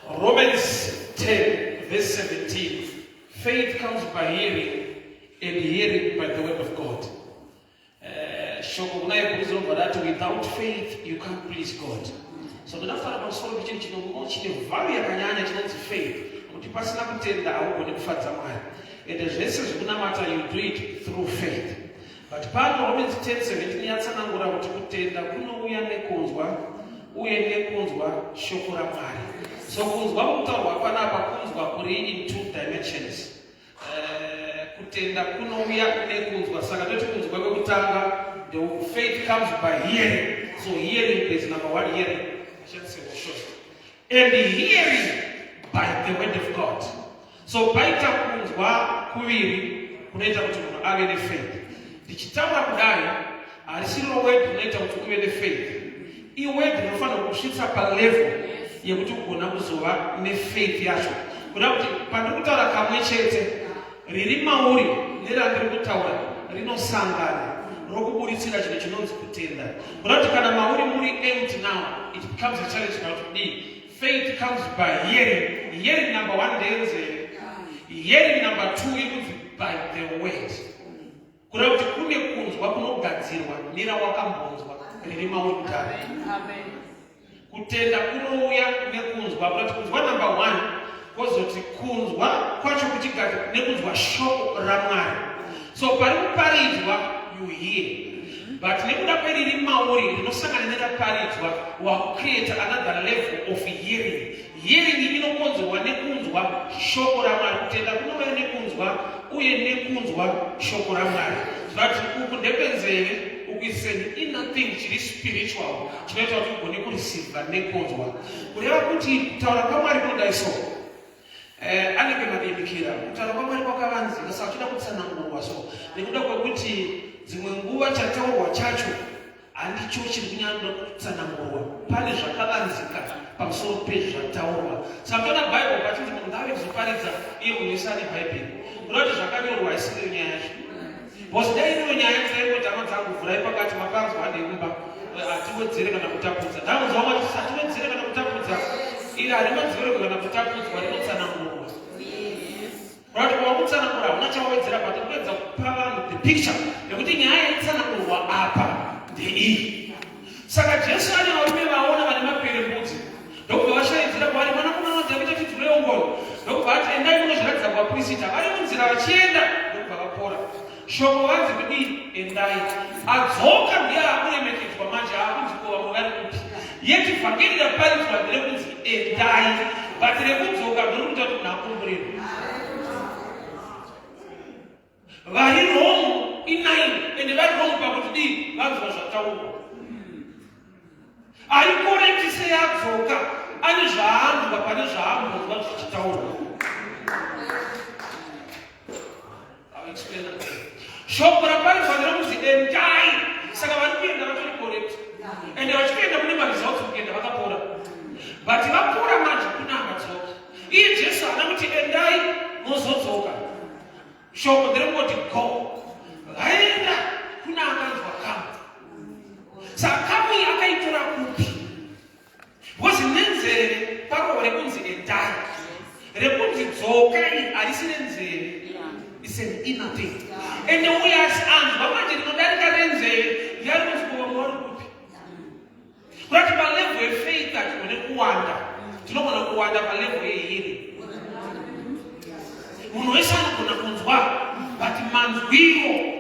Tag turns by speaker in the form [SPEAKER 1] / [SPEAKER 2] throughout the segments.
[SPEAKER 1] Romans 10 verse 17. Faith comes by hearing and hearing by the word of God. Shoko kuna Hebrews rinobva rati without faith you can't please God. So ndinofara pamusoro pechinhu chino chine value yakanyanya chinonzi faith, kuti pasina kutenda haugoni kufadza Mwari. Ende zvese zvekunamata you do it through faith. But pano Romans 10:17 yatsanangura kuti kutenda kunouya nekunzwa uye nekunzwa shoko raMwari. So kunzwa kutaurwa panapa kunzwa kuri in two dimensions. Kutenda kunouya nekunzwa, saka toti kunzwa kwekutanga, the faith comes by hearing. So hearing is number one, hearing and hearing by the word of God. So paita kunzwa kuviri kunoita kuti munhu ave nefaith. Ndichitaura kudai, harisiriro word rinoita kuti uve nefaith, iword rinofanira kusvitsa palevel yekuti ugona kuzova nefaith yacho. Kuda kuti pandiri kutaura kamwe chete riri mauri nerandiri kutaura rinosangana rokuburitsira chinhu chinonzi kutenda. Kuda kuti kana mauri muri empty, now it becomes a challenge now to be. Faith comes by hearing. Hearing number one ndeyenzeve, hearing number two iri by the word. Kureva kuti kune kunzwa kunogadzirwa nerawakambonzwa riri mauri kudhara. Kutenda kunouya nekunzwa, kuti kunzwa number one, kwozoti kunzwa kwacho kuchigadzirwa nekunzwa shoko raMwari. So pari kuparidzwa you hear, but nekuda kweriri mauri rinosangana neraparidzwa, wakucreata another level of hearing. Hearing inokonzerwa nekunzwa shoko raMwari. Kutenda kunouya nekunzwa uye nekunzwa shoko raMwari. But uku ndekwenzeve, uku is an inner thing chiri spiritual chinoita kuti ugone kureceiva nekunzwa. Kureva kuti kutaura kwaMwari kunodai so, anenge madimikira. Kutaura kwaMwari kwakavanzika, saka chida kutsanangurwa. So nekuda kwekuti dzimwe nguva chataurwa chacho handicho chiri kunyanya kutsanangurwa, pane zvakavanzika pamusoro pezvataurwa. Saka toona Bhaibheri pachinzi munhu ngave kuzoparidza iye munhu wese ane Bhaibheri, kuda kuti zvakanyorwa isiriyo nyaya yacho, because dai iriyo nyaya tisaingoti, "Hama dzangu, vhurai pakati mapanzwa, handei kumba, hatiwedzere kana kutapudza." Ndaunzwa mati hatiwedzere kana kutapudza. Iri harimadzorerwe kana kutapudzwa, rinotsanangurwa. Kuti wakutsanangura hauna chawedzera, but kuedza kupa vanhu the picture yekuti nyaya yaitsanangurwa apa ndeiyi. Saka Jesu ane varume vaona vane maperembudzi, ndokubva vashaidzira kwavari, "Mwanakomana waDhavhidha, tinzwirewo ngoni." Ndokubva ati, "Endai munozviratidza kuvapurisita." Vari munzira vachienda, ndokubva vapora. Shoko vanzi kudii? Endai. Adzoka ndiye akuremekedzwa manje, aakunzi, "Ko vamwe vari kupi?" Yeti vhangeri raparidzwa nderekunzi endai, but rekudzoka ndorikuita kuti munhu akomborerwe. Vari wrong i9, ende vari wrong pakuti dii? Vanzwa zvataurwa. Ari correct seyadzoka ane zvaanzwa pane zvaambonzwa zvichitaurwa. I'll explain that. Shoko raparidzwa nderokunzi endai, saka vari kuenda vatori correct, ende vachitoenda kune maresults, kuenda vakapora. But vapora manje kuna akadzoka. Iye Jesu haana kuti endai mozodzoka. Shoko nderekungoti go. Vaenda, kuna akanzwa come. Saka come iyi akaitora kupi? Because nenzeve parohwa rekunzi endai, rekunzi dzokai harisi renzeve. Is an inner thing. Ende uyo anzwa manje rinodarika renzeve ndiari kunzi, "Ko vamwe vari kupi?" Kurati palevel yefaith hatigone kuwanda, tinogona kuwanda palevel yehearing. Munhu wese anogona kunzwa, but manzwiro.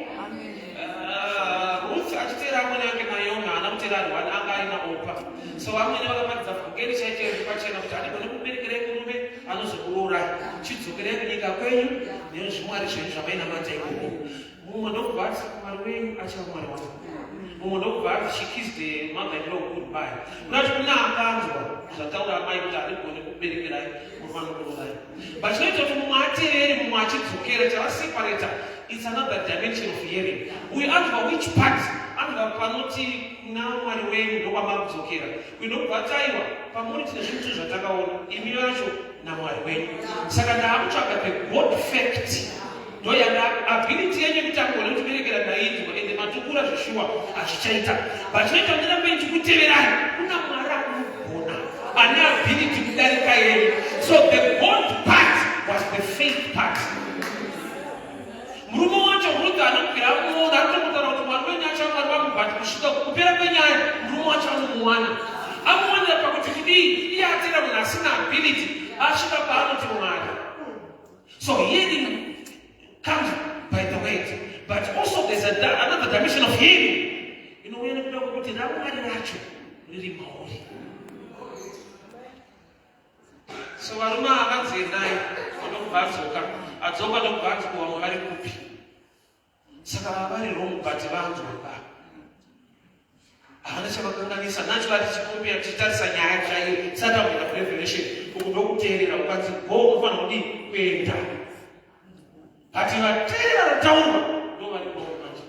[SPEAKER 1] Ruth achiteera amwene ake Naomi, haana kuteera ari one, anga aina Opa. So vamwene vakaparidza vhangeri chaicho pachena kuti handigone kuberekerai murume anozokurorai, chidzokerai kunyika kwenyu nezvimwari zvenyu zvamainamata ikoko. Mumwe ndokubva ati, "Mwari wenyu achava Mwari wangu." Mumwe ndokubva ati, she kissed the mother in law goodbye. Kunati kuna akanzwa zvataura amai kuti handigone kuberekerai murume anokurorai. But chinoita kuti mumwe ateerere, mumwe achidzokera, chavaseparata, it's another dimension of hearing. Uyu anzwa which part? Anzwa panoti kuna Mwari wenyu ndokwamakudzokera. Uyu ndokubva ati, "Aiwa, pamuri tine zvinhu zvatakaona, imi vacho naMwari wenyu." Saka ndaakutsvaga the God fact, ndoyanda ability yenyu yekuti angone kutiberekera ndainzwa, ende matukura zvishuwa hazvichaita, but chinoita ndirambe ndichikuteverai kuna Mwari akunogona. ane ability kudarika yenyu. So the God part was the faith part. Murume wacho Ruth anobvira amuona, anotombotaura kuti Mwari wenyu achamwari vangu, but kusvika kupera kwenyaya murume wacho anomuwana. Amuwanira pakuti kudii? Iye atera munhu asina ability, asvika paanoti Mwari. So hearing comes by the word, but also there's another dimension of hearing inouya nekuda kwekuti raMwari racho riri mauri. So varume avanzi endai, ndokubva adzoka, adzoka ndokubva anzi ko vamwe vari kupi? Saka vava vari wrong, but vanzwa ba havana chavakanganisa. Naturally tichikombera, tichitarisa nyaya chaiyo tisati amboenda kurevelation, uku ndokuteerera. Ukanzi go, unofanira kudii? Kuenda. But vateerera rataurwa ndo vari wrong. Manje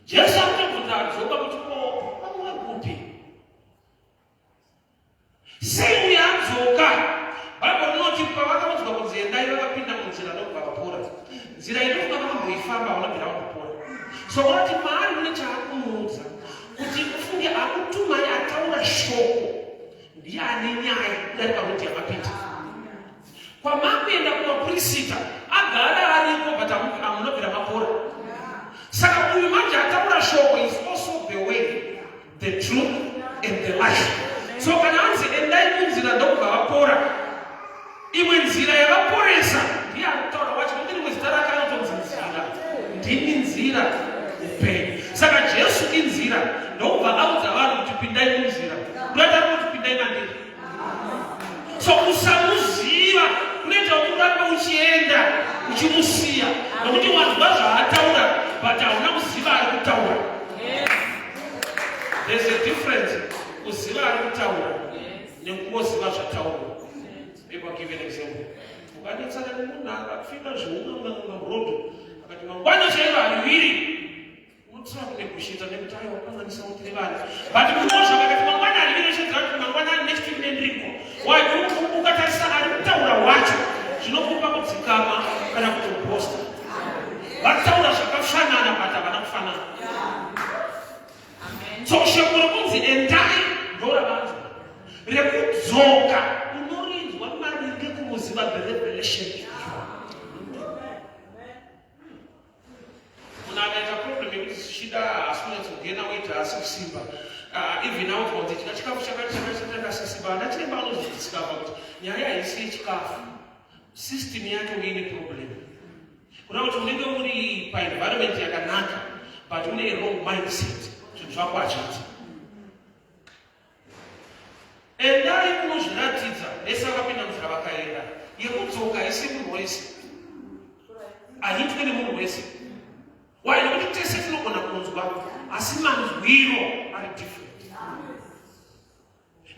[SPEAKER 1] Jesu akutobvunza adzoka kuti ko vamwe vari kupi? Sei uyo adzoka? Bhaibheri rinoti pavakaudzwa kunzi endai, vakapinda munzira ndokubva vapora. Nzira inofunga vakamboifamba, vanobvira vambopora. So unoti maari mune chaakumuudza kuti ufunge akutumai, ataura shoko, ndiye ane nyaya kudarika kuti yamapinda kwamakuenda kumapurisa agara ariko, but hamunobvira mapora. Saka uyu manje ataura shoko is also the way, the truth and the life. So kana anzi endai munzira, ndokubva vapora, imwe nzira yavaporesa ndiye ari kutaura wacho, nokuti rimwe zita rake anotonzi Nzira. Ndini nzira, upenyu. Saka Jesu inzira, ndokubva audza vanhu kuti pindai munzira, kurati ari kuti pindai mandiri. So usamuziva kunoita kuti urambe uchienda uchimusiya, nokuti wanzwa zvaataura but hauna kuziva ari kutaura. There's a difference kuziva ari kutaura nekungoziva zvataurwa. Maybe I'll give you an example. Ukanetsana nemunhu akapfeka zveun'anga murodho, akati mangwana chairo hariviri, unotsva kunegotiate nekuti aiwa, ukanganisa kuti vana. But munozva vakati mangwana hariviri, uchiziva kuti mangwana next week nendiripo. Why? Ukatarisa ari kutaura wacho, zvinokupa kudzikama kana kutoposta. Vataura zvakafanana but havana kufanana. So shoko rekunzi endai ndoravanzwa, rekudzoka unorinzwa maringe kumuziva, the revelation in you. Munhu akaita problem yekuti zvichida haasi kunyatsogena weight, haasi kusimba, even audzwa kunzi chika chikafu chakati chakati chakati, ana chiremba anozodiscover kuti nyaya haisi yechikafu, system yake uine problem. Kuna kuti unenge uri paenvironment yakanaka but une wrong mindset, zvinhu zvako hazviiti. Endai munozviratidza. Vese vakapinda munzira vakaenda. Yekudzoka haisi munhu wese, haitwe nemunhu wese. Why? Nekuti tese tinogona kunzwa, asi manzwiro ari different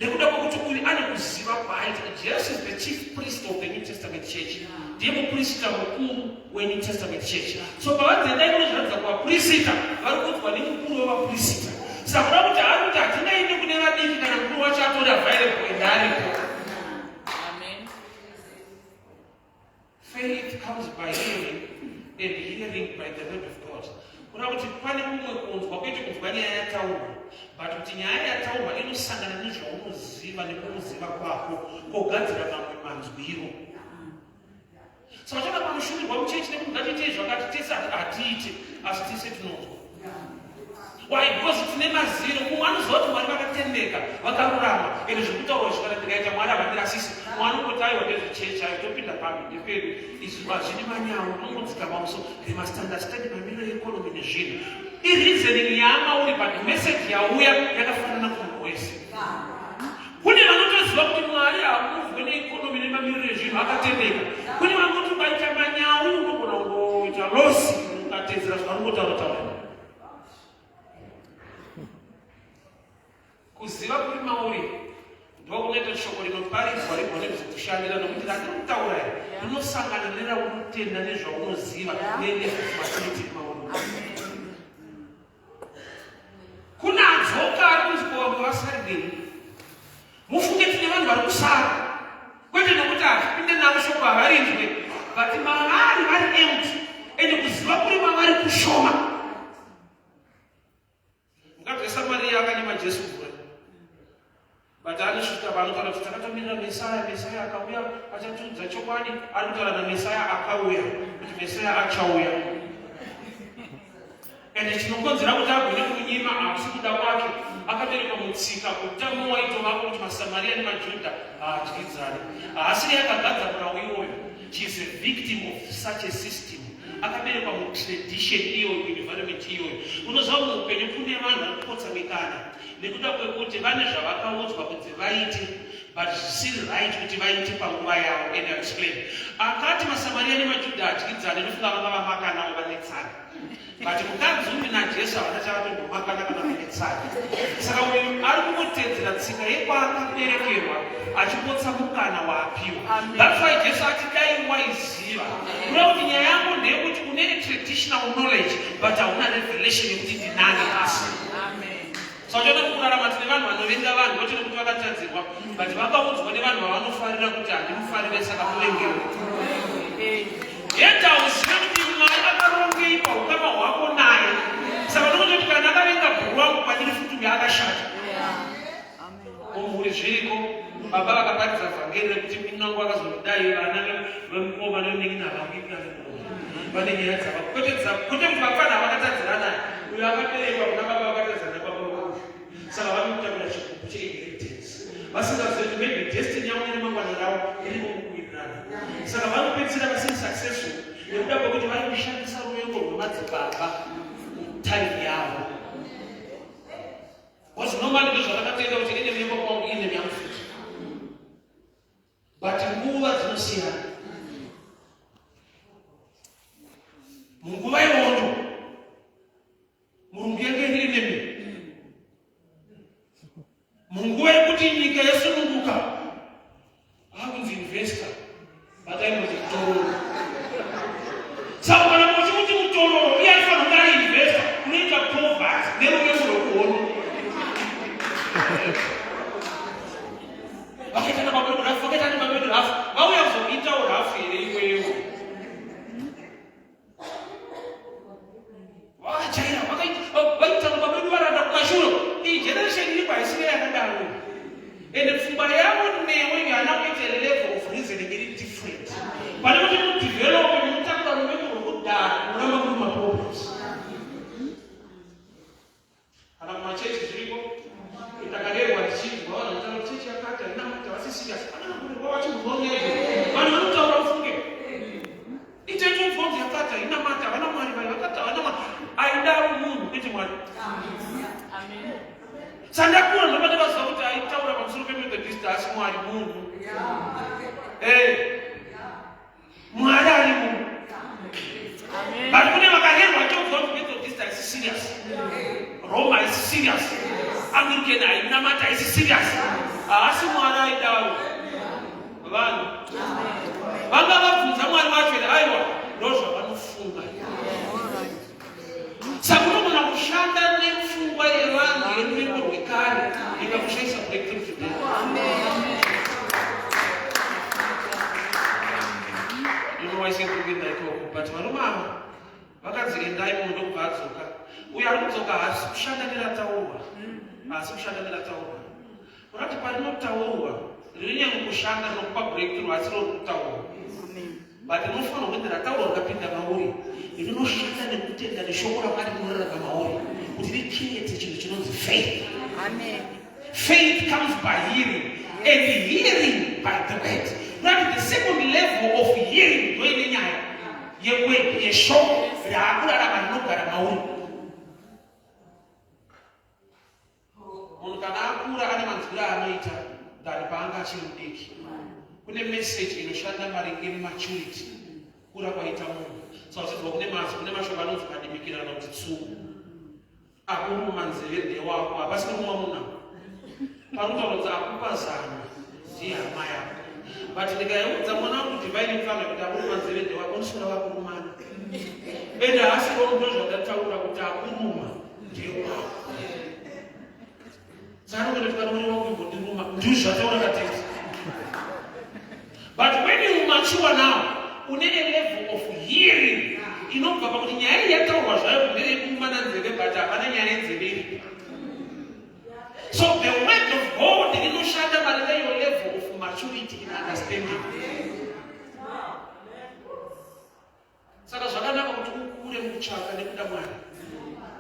[SPEAKER 1] nekuda kwekuti uyu ane kuziva kwaaita. Jesu is the chief priest of the New Testament church, ndiye muprista mukuru weNew Testament church. So pavanzi endai munozviratidza kuvapurisita, vari kuudzwa nemukuru wevapurisita. Saka kuda kuti ari kuti hatingaendi kune vadiki kana mukuru wacho atori available ende aripo.
[SPEAKER 2] Amen.
[SPEAKER 1] Faith comes by hearing, and hearing by the word of God. Kuda kuti pane kumwe kunzwa, kwete kunzwa nyaya yataurwa, but kuti nyaya yataurwa inosangana nezvaunoziva nekumuziva kwako, kogadzira mamwe manzwiro. Saka chaka panoshumirwa muchechi nekuti ngatiitei zvakati, tese hatiite, asi tese tinonzwa. Why? Because tine maziro. Mumwe anoziva kuti Mwari vakatendeka, vakarurama, ende zviri kutaurwa izvi kana ndikaita, Mwari havandirasisi. Mumwe anongoti aiwa, ndezvechechi ayo, topinda pamwe ndepedu, izvi hazvidi manyawo, unongodzika mamuso. They must understand mamiriro economy nezvinhu. Ireasoning yaamauri, but message yauya yakafanana kumunhu wese. Kune vanotoziva kuti Mwari hamuvwe neeconomy nemamiriro ezvinhu, akatendeka. Kune vanoti ukaita manyawu unogona kungoita loss ukatedzera zvavanongotaura taura. Kuziva kuri mauri ndokunoita shoko rinoparidzwa rigone kuzokushandira, nokuti ratiri kutaura iri rinosangana neraunotenda nezvaunoziva nematurity mauri. Kuna adzoka ari kunzi ko vamwe vasarirei? Mufunge tine vanhu vari kusara, kwete nokuti hazvipinde navo shoko, havarinzwe, but mavari vari empty ende kuziva kuri mavari kushoma. Mukadzi weSamariya akanyima Jesu mvura. But anosvika panotaura kuti takatomirira Mesaya, Mesaya akauya achatiudza chokwadi. Ari kutaura naMesaya akauya kuti Mesaya achauya. Ende chinokonzera kuti agone kunyima hakusi kuda kwake, akaberekwa mutsika utamo waitovako kuti maSamaria nemaJudha haadyidzani. Haasiri akagadza murau iwoyo. She is a victim of such a system. Akaberekwa mutradition iyoyo, environment iyoyo. Unoziva muupenyu kune vanhu vari kupotsa mikana nekuda kwekuti vane zvavakaudzwa kunzi vaite but zvisiri right kuti vaite panguva yavo. And I explain. Akati maSamaria nemaJudha adyidzane, ndofunga vanga vamakanawo vanetsana. But mukadzi uyu naJesu havana chavatombomakana kana kunetsana. Saka uyu ari kungotedzera tsika yekwaakaberekerwa achipotsa mukana waapiwa. That's why Jesu ati dai waiziva. Kureva kuti nyaya yako ndeyekuti une traditional knowledge but hauna revelation yekuti ndinani asi. Saka uchaona kuti kurarama tine vanhu vanovenga vanhu kwete nekuti vakatadzirwa but vakaudzwa nevanhu vavanofarira kuti handimufarire saka muvengewo. Yet hauzive kuti Mwari akarongei paukama hwako naye. Saka unongototi kana akavenga bhuru wangu kwandiri futi uyo akashata. Mumhuri zviriko baba vakaparidza vhangeri rekuti munin'ina wangu akazondidai vana vemukoma nemunin'ina havangikuna nemukoma vane nyaya dzava kwete kwete kuti vapfana vakatadzirana uyo akaberekwa kuna baba vakatadzirana baba vauyu saka vanokutakura chigubhu cheinheritance vasingazive kuti maybe destiny yavo neremangwana ravo irimo mukuwirirana saka vanopedzisira vasiri successful nekuda kwekuti vari kushandisa ruvengo rwemadzibaba mutime yavo. Because normally ndozvandakatenda kuti enemy yemba kwangu enemy yangu futi. But nguva dzinosiyana. Munguva yehondo murungu yange iri enemy. Munguva yekuti nyika yasununguka akunzi investor but ainonzi mutororo. Saka kana muchimuti mutororo iye aifanira kunge ari investor, unoita poverty neruvengo rwekuhondo. Vakaita nababa vedu rafu, vakaita nababa vedu rafu, vauya kuzokuitawo rafu here iwewe? Vakajaira, vaita baba vedu varanda kumashure. Iyi generation iripo haisire yakadaro. Ende pfungwa yavo newe you are now at a level of reasoning iri different. Pane kuti mudevelope munotakura ruvengo rwekudhara munoramba muri maproblems. Kana kumachechi zviriko. Ndakarerwa ndichinzwa vanhu vanotaura kuti chechi yakati haina kuti havasi serious. Pana kurerwa vachinzwa nyaya Vanhu vanotaura ufunge. Itetu mvonzi yakati haina mata havana Mwari vai vakati havana Mwari. Aidaro munhu kwete Mwari.
[SPEAKER 2] Amen.
[SPEAKER 1] Sandakura ndobva ndavaziva kuti aitaura pamusoro peMethodist haasi Mwari munhu. Eh. Mwari ari munhu. But kune vakarerwa vachionzwa kuti Methodist haisi serious. Roma haisi serious. Anglican hainamata haisi serious. Haasi Mwari aidaro. Vanhu vanga vabvunza Mwari wacho here? Aiwa, ndozvavanofunga. Saka unogona kushanda nepfungwa yevanhu yeruvengo rwekare ikakushaisa breakthrough today. Unowaisa kuenda ikoko but varume ava vakanzi endai munhu ndokubva adzoka. Uyo ari kudzoka haasi kushanda nerataurwa. Haasi kushanda nerataurwa. Urati parinotaurwa rinonyanya kushanda rinokupa breakthrough asi rori kutaurwa. But rinofanirwa kuti rataurwa rikapinda mauri rinoshanda nekutenda neshoko raMwari rinorarama mauri kuti richengete chinhu chinonzi faith.
[SPEAKER 2] Amen.
[SPEAKER 1] Faith comes by hearing and hearing by the word. Right, the second level of hearing ndoine nyaya yeword yeshoko raakurarama rinogara mauri. Munhu kana akura ane manzwiro aanoita than paanga achiri mudiki. Kune message inoshanda maringe nematurity kura kwaita munhu. Saka uchinzwa kune mazwi, kune mashoko anonzi madimikira kana kuti tsumo. Akuruma nzeve ndewako, hapasi kurumwa munhu apa. Parikutaura kuti akupa zano ndiye hama yako. But ndikaiudza mwana wangu divine mfana kuti akuruma nzeve ndewako, unoswera wakurumana. Ende haasi wrong ndozvandataura kuti akuruma ndewako. Saka kuti kana uri wangu imbondiruma ndizvataura katete. But when you mature now, une a level of hearing inobva pakuti nyaya iyi yataurwa zvayo kumhere yekurumana nzeve but hapana nyaya yenzeve iripo. So the word of God rinoshanda understanding. Saka zvakanaka kuti ukure mukutsvaka nekuda Mwari.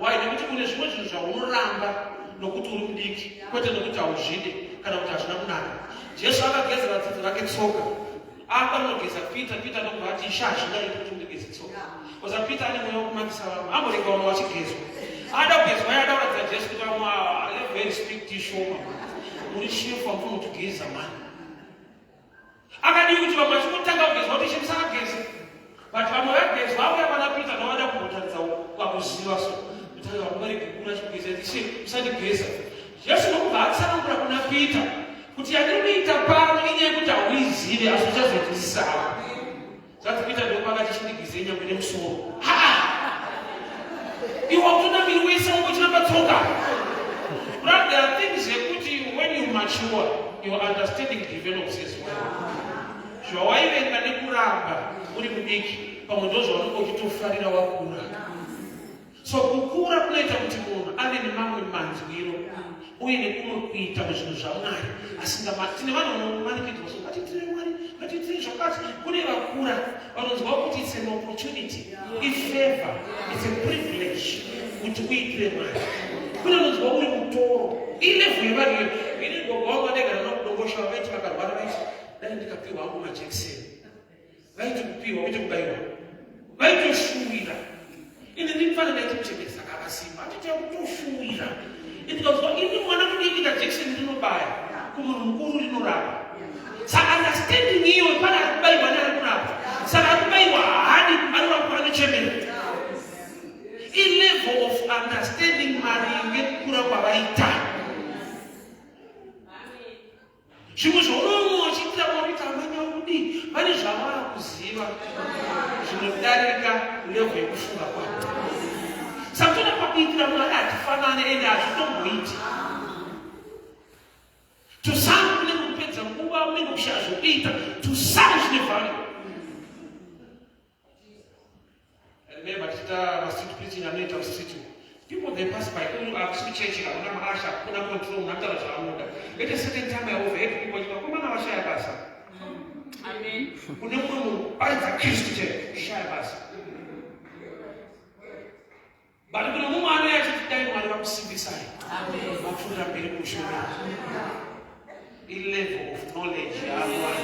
[SPEAKER 1] Why? Nekuti kune zvimwe zvinhu zvaunoramba nokuti uri mudiki, kwete nokuti hauzvide kana kuti hazvina kunaka. Jesu akageza vadzidzi vake tsoka. Akanogeza Peter, Peter ndokubva ati, Ishe, hazvingaiti kuti undigeze tsoka. Koza Peter ane mweya wekumakisa vamwe, amborega vamwe vachigezwa. Ada kugezwa, ada kuratidza Jesu kuti vamwe ava level yerespect ishoma. Muri shefu, hamufuni kutugeza mani. Akadii kuti vamwe vachingotanga kugezwa kuti ishe musakageze. But vamwe vagezwa vauya pana Peter ndovada kumbotaridza kwakuziva so. Kuti vamwe varege kukura chikugeza ishe musandigeza. Jesu ndokubva atsanangura kuna Peter kuti yandiri kuita pano inyaya yekuti hauizive asi uchazoinzwisisa hako. Zvanzi Peter ndopakati chindigizei nyangwe nemusoro. Haa! Iwe wakutoda miri wese wangu uchiramba tsoka. Brother, there are things yekuti when you mature, your understanding develops as well. Zvawaivenga nekuramba uri mudiki, pamwe ndozvaunenge uchitofarira wakura. So kukura kunoita kuti munhu ave nemamwe manzwiro uye nekumwe kuita muzvinhu zvaMwari asingama. Tine vanhu vanomanikidzwa so ngatiitire Mwari, ngatiitire zvakati. Kune vakura vanonzwa kuti it's an opportunity, ifavor, it's a privilege kuti uitire Mwari. Kune vanonzwa uri mutoro, ilevel yevanhu iyo. Ini gogo wangu andaigara navo kudongosha vaiti vakarwara vaiti dai ndikapiwa hangu majekiseni. Vaiti kupiwa kwete kubaiwa. Vaitoshuwira. Ini ndimfana ndaiti kuchembesa kakasimba. Atita kutoshuwira. Ndikazwa ini mwana mudiki kajekiseni rinobaya kumunhu mukuru rinorapa. Saka understanding iyo pane ari kubaiwa neari kurapa. Saka ari kubaiwa haadi anorapwa anochemera. I-level of understanding maringe kukura kwavaita. Zvimwe zvaunoona uchiitira Mwari kuti amai vari kudii, vane zvavaakuziva zvinodarika level yekufunga kwako. Saka toda pakuitira Mwari hatifanane ende hazvitomboiti. To some kunenge kupedza nguva, unenge kushaya zvokuita. To some zvine value. I remember tichiita mastreet preaching anoita mustreet umu. People they pass by, umu hakusi kuchechi, hakuna maasha, hakuna control, munhu anotaura zvaanoda. At a certain time I overheard people vachiti vakomana vashaya basa.
[SPEAKER 2] Amen.
[SPEAKER 1] Kune mumwe munhu paridza Kristu chete, kushaya basa. But kune mumwe anouya achiti dai Mwari vakusimbisai.
[SPEAKER 2] Amen.
[SPEAKER 1] Vapfuurira mberi muushumiri. I-level of knowledge yaakwana.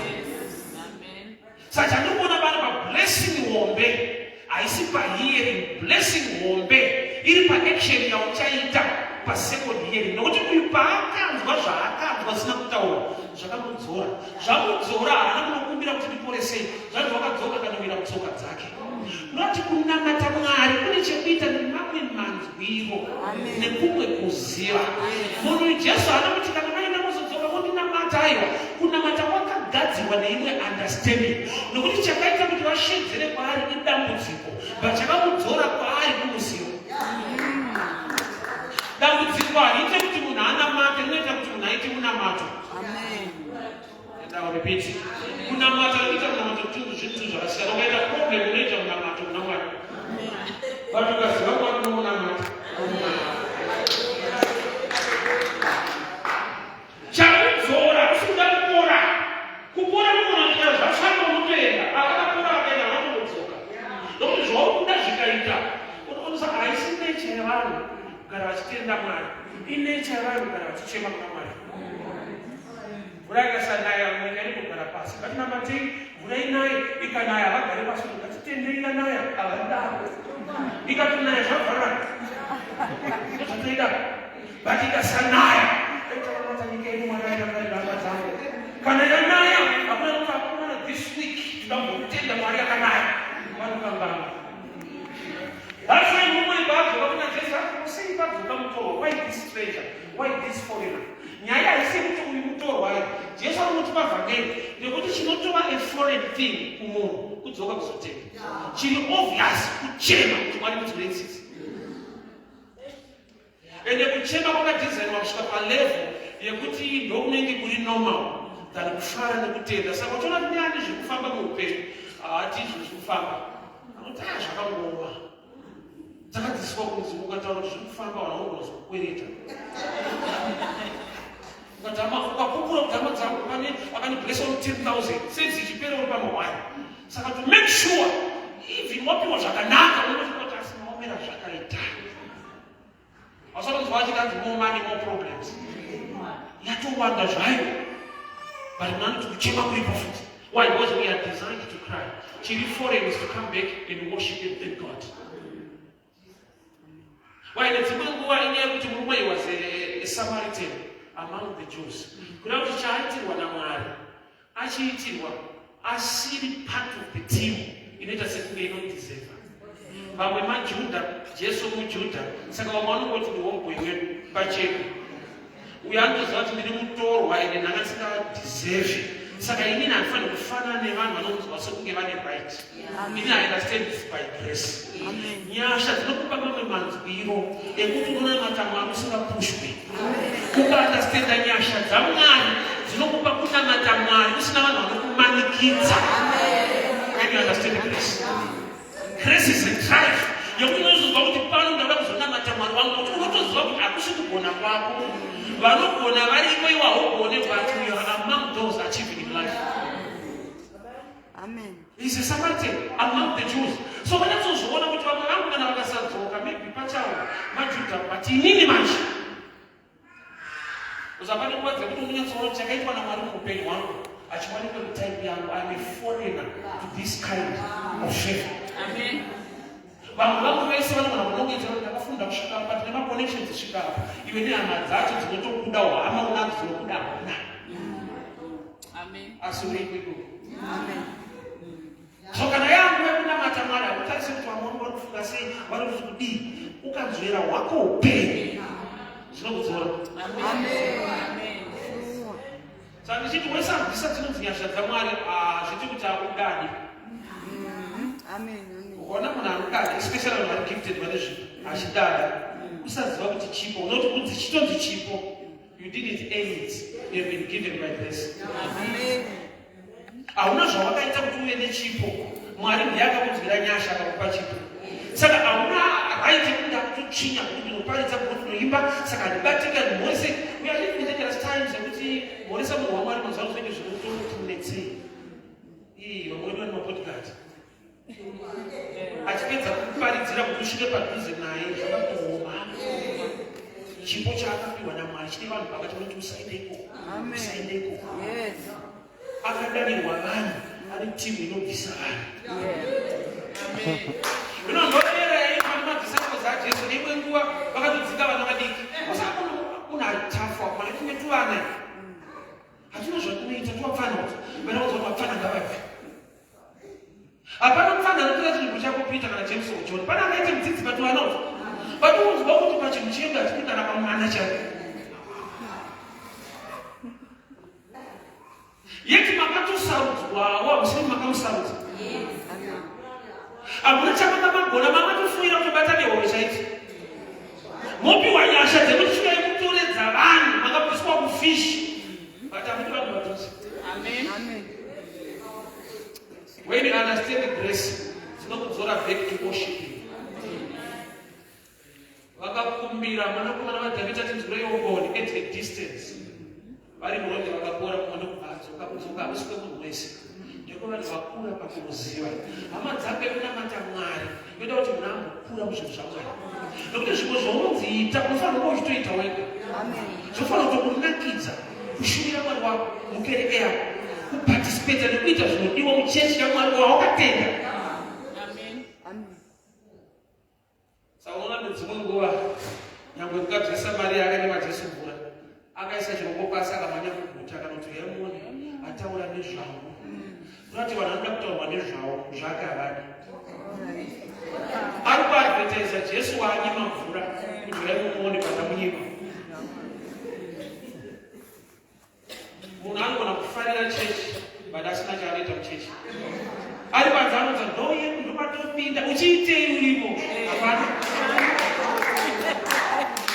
[SPEAKER 2] Amen.
[SPEAKER 1] Saka chandiri kuona pano pablessing hombe haisi pahearing, blessing hombe iri paaction yauchaita pasecond hearing, nokuti uyu paakanzwa zvaakanzwa zvisina kutaura zvakamudzora, zvamudzora haana kunokumbira kuti ndiporesei, zvanzi wakadzoka akanowira mutsoka dzake. Kunoti kunamata Mwari kune chekuita nemamwe manzwiro nekumwe kuziva. Munhu uyu Jesu haana kuti kana maenda mozodzoka mondinamata, aiwa. Kunamata kwakagadzirwa neimwe understanding, nokuti chakaita kuti vashedzere kwaari idambudziko, but chakamudzora kwaari kumuziva. Dambudziko hariite kuti munhu anamate, rinoita kuti munhu aite munamato.
[SPEAKER 2] Amen.
[SPEAKER 1] And I'll repeat. Kunamata nekuita munamato kutundu zvinhu zvakasiyana. Ukaita problem unoita munamato kuna Mwari. But ukaziva Mwari unomunamata. Chakudzora kusi kuda kupora. Kupora kunoona zvafamba unotoenda. Akakapora akaenda vanombodzoka. Nokuti zvauri kuda zvikaita. Unoona haisi nature yevanhu kugara vachitenda Mwari. Inature yevanhu kugara vachichema kuna Mwari. Mvura ikasanaya nyika inogara pasi. Ngatinamatei mvura inaye, ikanaya vagare pasi kuti ngatitendei yanaya havadaro. Ikatonaya zvavharana. Ndozvatoida. But ikasanaya taitaramata nyika yedu Mwari aitakarira hama dzangu. Kana yanaya hakuna kuti akomana this week tinambotenda Mwari yakanaya. Vanokangana. That's why mumwe paadzoka kuna Jesu akati sei padzoka mutorwa? Why this stranger? Why this foreigner? Nyaya haisi yekuti uyu mutorwa ayi. Jesu anotipa vhangeri nekuti chinotova a foreign thing kumunhu kudzoka kuzotenda. Chiri obvious kuchema kuti Mwari mudzore tsitsi. Ende kuchema kwakadhizainwa kusvika palevel yekuti ndokunenge kuri normal than kufara nekutenda. Saka uchiona kuti neani zviri kufamba muupenyu haati izvo zviri kufamba anoti aya zvakangooma. Takadzidziswa kunzi ukataura kuti zviri kufamba vanhu vanogona kuzokukwereta. Ukatama ukapupura kuti Unoudza hama dzako pane akandiblessa 10,000 service ichipera uri pamahwani. Saka to make sure even wapiwa zvakanaka unozvikuti asi maomera zvakaita. Hausati kunzwa achitanzi more money more problems. Yatowanda zvayo. But munhu anoti kuchema kuripo futi. Why? Because we are designed to cry. Chiri foreign is to come back and worship and thank God. Why? Nedzimwe nguva inyaya yekuti murume he was a Samaritan among the Jews. Kuda kuti chaaitirwa naMwari achiitirwa asiri part of the team inoita sekunge inodeserva. Vamwe maJudha, Jesu muJudha, saka vamwe vanongoti ndi homeboy wedu pachena. Uyo anotoziva kuti ndiri mutorwa ende ndanga ndisingadeserve. Saka inini handifaniri kufanana nevanhu vanonzwa sekunge vane right. Ini I understand it's by grace. Nyasha dzinokupa mamwe manzwiro ekuti unonamata Mwari usingapushwi. Ukaunderstanda nyasha dzaMwari dzinokupa kunamata Mwari usina vanhu vanokumanikidza. When you understand grace. Grace is a drive yekuti unozozwa kuti pano ndauda kuzonamata Mwari wangu kuti unotoziva kuti hakusi kugona kwako. Vanogona variko iwe haugone but you are among those achieving in life.
[SPEAKER 3] Amen.
[SPEAKER 1] He's a Samaritan among the Jews. So vanyatsozviona kuti vamwe vangu kana vakasadzoka maybe pachawo maJudha but inini manje. Usapane nguva dzekuti unonyatsoona kuti chakaitwa naMwari muupenyu hwangu achiwanikwa mutype yangu. I'm a foreigner to this kind of favor.
[SPEAKER 2] Amen.
[SPEAKER 1] Vamwe vangu vese vanogona kunongedzera kuti ndakafunda kusvika apa tine maconnections kusvika apa. Iwe nehama dzacho dzinotokuda hama unadzo dzinokuda hauna.
[SPEAKER 2] Amen.
[SPEAKER 1] Asi uriko ikoko.
[SPEAKER 3] Amen.
[SPEAKER 1] So kana yangu yekunamata Mwari hakutarise kuti vamwe vangu vari kufunga sei, vari kuti kudii. Ukanzvera hwako upenyu zvinokudzora.
[SPEAKER 2] Amen. Amen.
[SPEAKER 1] Saka ndichiti wese abvisa dzinonzi nyasha dzaMwari hazviti kuti akudadi.
[SPEAKER 3] Amen. Amen.
[SPEAKER 1] Ukaona munhu anodada especially vanhu vari gifted vane zvipo achidada usaziva kuti chipo unoti kunzi chitonzi chipo you didn't earn it you have been given by grace.
[SPEAKER 3] Amen.
[SPEAKER 1] Hauna zvawakaita kuti uve nechipo. Mwari ndiye akakunzwira nyasha akakupa chipo. Saka hauna right yekuti ndakutotsvinya kuti ndinoparidza kuti ndinoimba saka handibatika ndimhorise. We are living in dangerous times yekuti mhoresa munhu waMwari mazuva ano zvinenge zvinototi netsei. Ii vamwe vedu vane mabodyguard. Achipedza kuparidzira kuti usvike padhuze naye zvakatooma. Chipo chaakapiwa naMwari chine vanhu pakati vanoti usaende ikoko.
[SPEAKER 3] Amen.
[SPEAKER 1] Usaende ikoko.
[SPEAKER 3] Yes.
[SPEAKER 1] Akadanirwa vanhu ari timu inobvisa vanhu.
[SPEAKER 3] Yeah.
[SPEAKER 1] Ino ndorera yaitwa nemadisciples aJesu neimwe nguva vakatodzinga vana vadiki. Saka munhu ari tafu apo mwana tine tuvana. Hatina zvatinoita tovapfana kuti vana kuti vapfana ngavabve. Hapana mupfana anotora chinhu chako Peter kana James or John. Pana akaita mudzidzi but vana kuti. But unzwa kuti pachinhu chedu hatidi kana pamwana chako. Yeti makatosarudzwawo hamusiri makamusarudza. Hamuna chamanga magona makatofuira kutobata nehove chaidzo. Mopiwa nyasha dzekuti svikai mutoredza vanhu makabviswa kufish. But hamudi vanhu vadhuze.
[SPEAKER 2] Amen.
[SPEAKER 3] Amen.
[SPEAKER 1] When you understand the grace, dzinokudzora back to worshiping. Vakakumbira mwanakomana waDhavhidhi atinzwireiwo ngoni at a distance. Vari murodhi vakapora mumwe ndokubva adzoka kudzoka hakusi kwemunhu wese. Ndekwevanhu vakura pakumuziva. Hama dzako yekunamata Mwari yoda kuti munhu ambokura muzvinhu zvaMwari. Nokuti zvimwe zvaunonzi ita unofanira kuva uchitoita wega.
[SPEAKER 3] Amen.
[SPEAKER 1] Zvofanira kutokunakidza kushumira Mwari wako mukereke yako kuparticipata nekuita zvinodiwa muchechi yaMwari wawakatenda.
[SPEAKER 2] Amen.
[SPEAKER 3] Amen.
[SPEAKER 1] Saka unoona nedzimwe nguva nyangwe mukadzi weSamaria akanyima Jesu mvura akaisa chiroko pasi akamhanya kuguta akanoti uyai muone ataura nezvangu. Kunoti vanhu vanoda kutaurwa nezvavo zvake havadi. Ari kuadvertisa Jesu waanyima mvura kuti uyai mumuone pandamunyima. Munhu anogona kufarira chechi but asina chaanoita muchechi. Ari panze anonzi ndo yedu ndomatopinda uchiitei urimo hapana.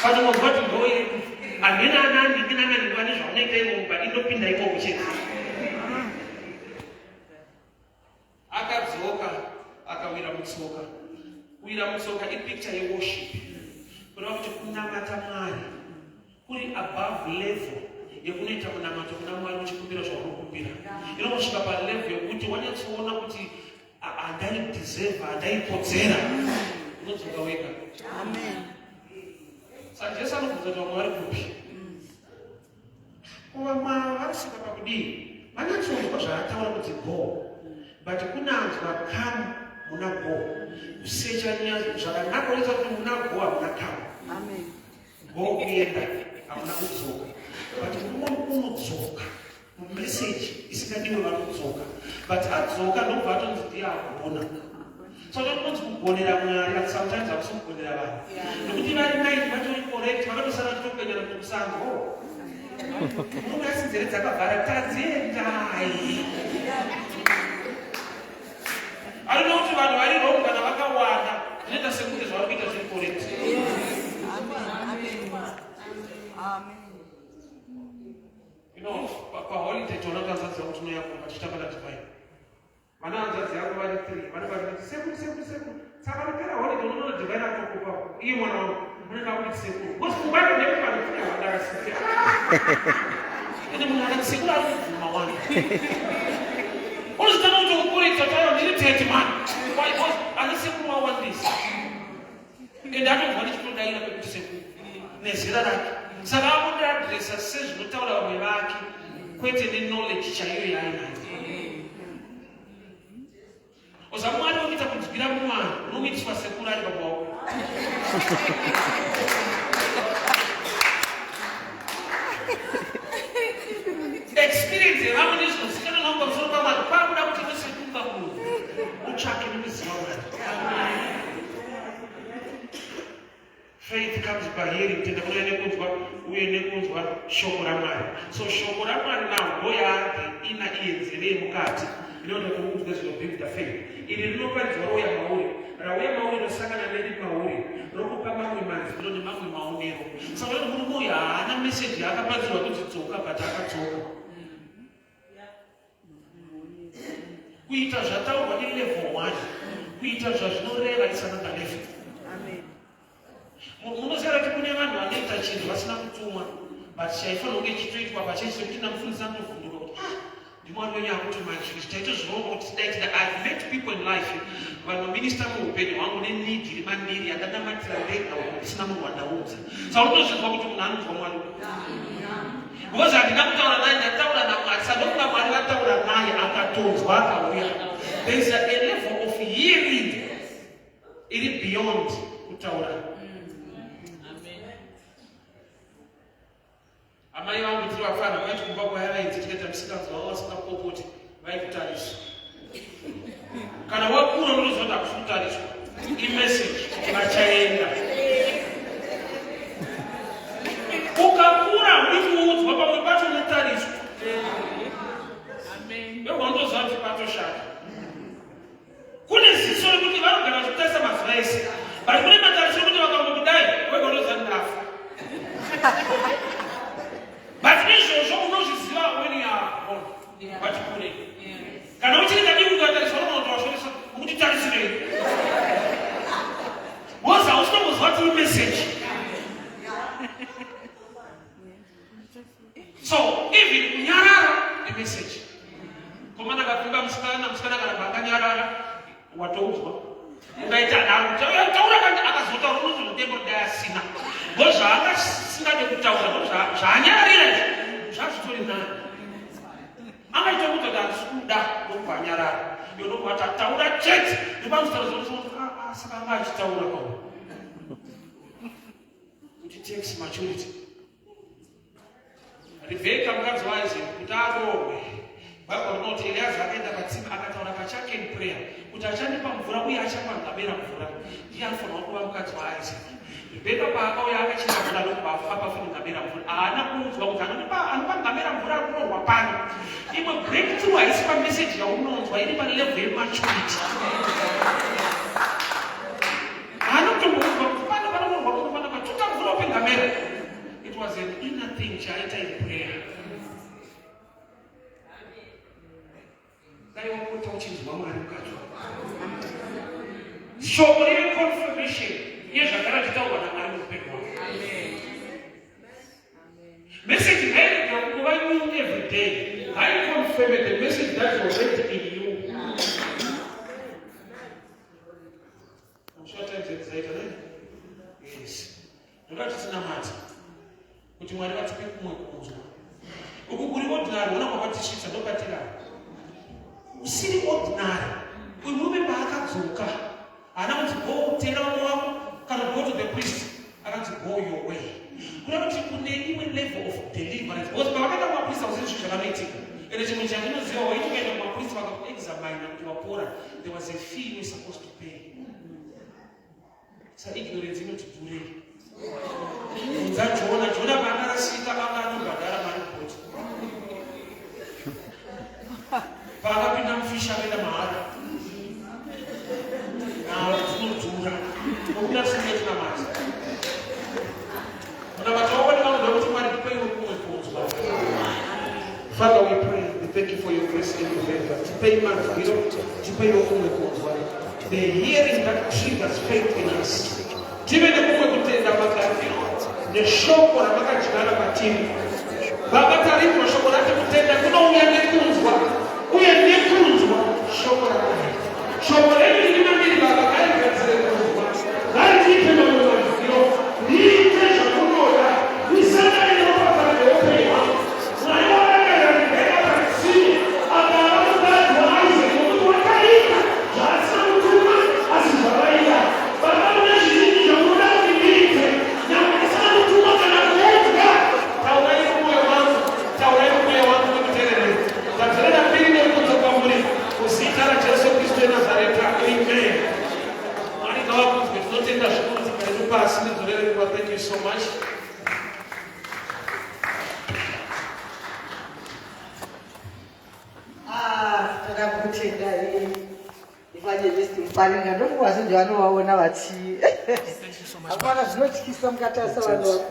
[SPEAKER 1] Panongonzwa kuti ndo yedu hamena anani nanani vane zvaunoita imomo but indopinda imomo chete. Akadzoka akawira mutsoka. Kuwira mutsoka ipicture yeworship. Kureva kuti kunamata Mwari kuri above level yekunoita munamato kuna Mwari uchikumbira zvaunokumbira. Inonosvika palevel yekuti wanyatsoona kuti handaideserve, handaikodzera, unodzoka wega.
[SPEAKER 3] Amen.
[SPEAKER 1] Saka Jesu anobvunza kuti vamwe vari kupi? Ko vamwe ava vanosvika pakudii? Vanyatsonzwa zvaataura kuti go, but kunanzwa come muna go. Kusecha zvakanaka unoita kuti muna go hamuna come.
[SPEAKER 3] Amen.
[SPEAKER 1] Go kuenda hamuna kudzoka, but mumwe unodzoka mumeseji isingadiwe vanodzoka, but adzoka ndobva atonzi ndiye agona. So tinonzi kugonera Mwari, but sometimes hakusi kugonera vanhu, nekuti vari nine vatori correct, vakatosara vachitopenyana kuti musango murume asi nzeve dzakavhara, tadziendai. Arino kuti vanhu vari wrong kana vakawanda, zvinoita sekunge zvavari kuita zviri correct.
[SPEAKER 3] Amen. Amen.
[SPEAKER 1] You know, paholiday toona kuti hanzvadzi yangu tinouya kumba tichitamba naDivine. Vana hanzvadzi yangu vari three, vanenge vachiti sekuru, sekuru, sekuru. Saka panopera holiday unoona Divine atokupa iye mwana wangu unenge akuti sekuru. Because pfungwa yake ndeyekuti vanhu kune hwandara sekuru. Ende munhu akati sekuru ari kubvuma wani. Unozotanga kuti ukurekta taura ndiri tete man. Why? Because ana sekuru wawandisa. Ende atonzwa ndichitodaira pekuti sekuru nezera rake. Saka akundiadresa sezvinotaura vamwe vake kwete neknowledge chaiyo yaainayo. Oza Mwari wekuita kunzwira mwana unomuitiswa sekuru ari baba wako. Experience yevamwe nezvinozikanwa navo pamusoro paMwari kwakuda kuti iwe sekunga munhu utsvake nekuziva Mwari. Faith comes by hearing, kutenda kunouya nekunzwa uye nekunzwa shoko raMwari. So shoko raMwari now ndoyaadhi ina iye nzeve yemukati inoita kuti unzwe zvinobuilda faith. Iri rinoparidzwa rouya mauri, rauya mauri rosangana neri mauri rokupa mamwe manzwiro nemamwe maonero. Saka unoona murume uyu haana message yaakaparidzirwa kunzi dzoka, but akadzoka. Kuita zvataurwa nelevel 1, kuita zvazvinoreva is another level.
[SPEAKER 3] Amen.
[SPEAKER 1] Munoziva kuti kune vanhu vanoita chinhu vasina kutumwa, but chaifanira kunge chitoitwa pachechi, sekuti ndamufundisa anovhunduka kuti ah, ndiMwari wenyu akutuma izvi, taitozvironga kuti tidai tida. I've met people in life vanominista muupenyu hwangu neneed iri mandiri yandanamatira ndega uko ndisina munhu wandaudza. Saka unotozvinzwa kuti munhu anonzwa Mwari, because handina kutaura naye, ndataura naMwari. Saka ndokuda Mwari vataura naye akatonzwa akauya. There is a level of hearing iri beyond kutaura.
[SPEAKER 2] Amen.
[SPEAKER 1] Amai vangu tiri vafana vaiti kumba kwayavaidzi tikaita musikanzwa vavo vasingapopoti vaikutarisa. Kana wakura unoziva kuti hakusi kutariswa, imessage vachaenda. Ukakura uri kuudzwa pamwe pacho unotariswa.
[SPEAKER 2] Amen.
[SPEAKER 1] Ndobva unotoziva kuti patoshata. Kune ziso rekuti vanogara vachitarisa mazuva ese, but kune matariso ekuti vakangokudai wega unoziva ndafa. But izvozvo unozviziva when you are born. But kure. Kana uchiri kadiki ukatariswa unoona washoresa ukuti tarisirei. Because hausi kutomboziva kuti imessage. So even kunyarara imessage. Komana akapfimba musikana, musikana akaramba akanyarara, watoudzwa. Ukaita nharo, taura kana akazotaura unozomutembo dai asina. Ngo zvaanga asingade kutaura, ngo zvaanyararira izvi, zvazvitori nani. Angaita kuti handisi kuda ndobva anyarara. Iwe ndobva ati taura chete. Ndopamuzotaura zvoti ah, ah, saka anga achitaura kwauri. It takes maturity. Rebheka mukadzi waIsaac kuti aroorwe, Bible rinoti Eliaza akaenda patsime akataura pachake in prayer kuti achandipa mvura uye achapa ngamera mvura, ndiye anofanirwa kuva mukadzi waIsaac. Rebheka paakauya akachera mvura ndokubva apa futi ngamera mvura. Haana kuudzwa kuti anopa ngamera mvura akuroorwa pano. Imwe breakthrough haisi pameseji yaunonzwa, iri palevel yematurity. Haana kutomboudzwa kuti pano panoroorwa munhu panapa tuta mvura upe ngamera. It was an inner thing chaaita in prayer. Dai wapota uchinzwa Mwari mukati wako. Shoko rine confirmation yezvagara zvitaurwa naMwari muupenyu hwako. Message ngairege. every day ngaiconfirme the message that is already in you. I'm sure times dzaita ne? Yes. Ndoda kuti tinamate kuti Mwari vatipe kumwe kunzwa. Uku kuri ordinary, ona kwavatisvitsa ndopatirara. Usiri ordinary. Uyu murume paakadzoka haana kunzi go tera vamwe wako kana go to the priest, akanzi go your way. Kuda kuti kune imwe level of deliverance because pavakaenda kumapriest hausiri zvinhu zvakanoitika. Ende chimwe chandinoziva, waiti ukaenda kumapriest vakakuexamina kuti wapora, there was a fee you were supposed to pay. Sa ignorance inoti dhurei. Bvunza Jona, Jona paakarasika anga anobhadhara mari bhoti. Paakapinda mufishi akaenda mahara. Nawo dzinodhura. Nokuda tisinge tinamata. Munamata wako nevamwe kuti Mwari tipeiwo kumwe kunzwa. Father, we pray, we thank you for your grace and your favor. Tipei manzwiro, tipeiwo kumwe kunzwa. The hearing that triggers faith in us. Tive nekumwe kutenda magariro neshoko ramakadyara matiri. Baba, tarinzwa shoko rati kutenda kunouya nekunzwa, uye nekunzwa shoko raMwari. Shoko renyu riri mandiri, Baba, ngarigadzire kunzwa, ngaritipe mamwe manzwiro, riite zvamunoda, risangane neropafadzo yeupenyu hwangu. Mwari wakarangara Rebheka patsime akava mukadzi waIsaac nokuti wakaita zvaasina kutuma asi zvavaida. Baba, mune zvizhinji zvamunoda kuti ndiite, nyangwe ndisina kutuma kana kuudzwa. Taurai mumwoyo wangu, taurai mumwoyo wangu nekuteerera. Tadzorera mbiri nerukudzo kwamuri muzita raJesu Kristu weNazareta, amen. Mwari ngavakudzwe. Tinotenda zvikuru. Tsika yedu pasi nedzorere nguva. Thank you so much.
[SPEAKER 4] Ah, toda kutenda evangelist Muparinga. Ndofunga vazhinji vanovaona vachi
[SPEAKER 1] Thank you so much.
[SPEAKER 4] Hapana zvinotyisa mukatarisa vanhu.